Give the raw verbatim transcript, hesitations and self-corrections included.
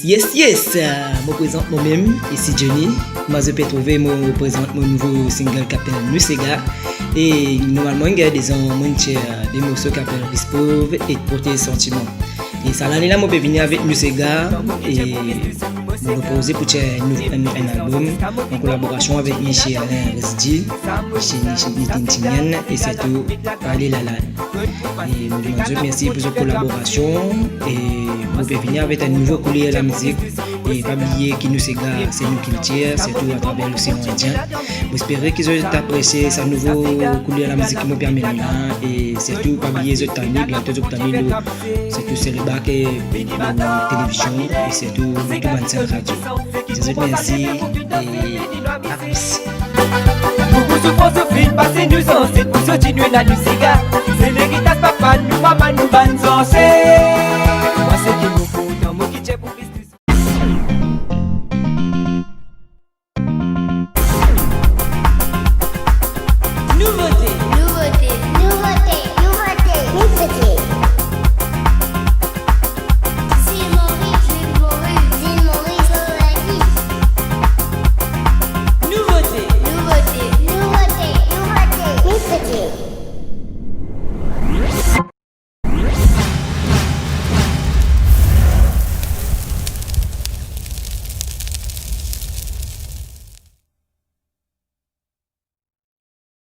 Yes, yes, euh, mo prezant mo mem, isi Johnny. Kouma zot pe trouve, mo prezant mo nouvo single ki apel Nou Sega. E normalman, inn gagn deza, mo inn tir de morso ki apel Rispov ek Protez Santiman. E sa lane la, mo pe vini avek Nou Sega, e mo propoze pou tir enn nou-, enn, enn albom an kolaborasion avek Michel Alain Rezidi, Michel, Michel Nitin Tinian, e sirtou Pale Lala. E mo dimann zot mersi pou zot kolaborasion, e mo pe vini avek enn nouvo kouler lamizik. E pa bliye ki Nou Sega, se nou kiltir, sirtou atraver losean Indien. Mo espere ki zot apresie sa nouvo kouler lamizik ki mo pe amenn la, e sirtou pa bliye zot tann li, biento zot tann li lor, sirtou Selebac, e lor televizion, e sirtou lor tou bann senn radio. Zot mersi, e a plis. Bokou soufrans nou finn pase, nou zanset pou soti nou ena Nou Sega. Se leritaz papa nou, mama nou, bann zanset. Mwa seki nou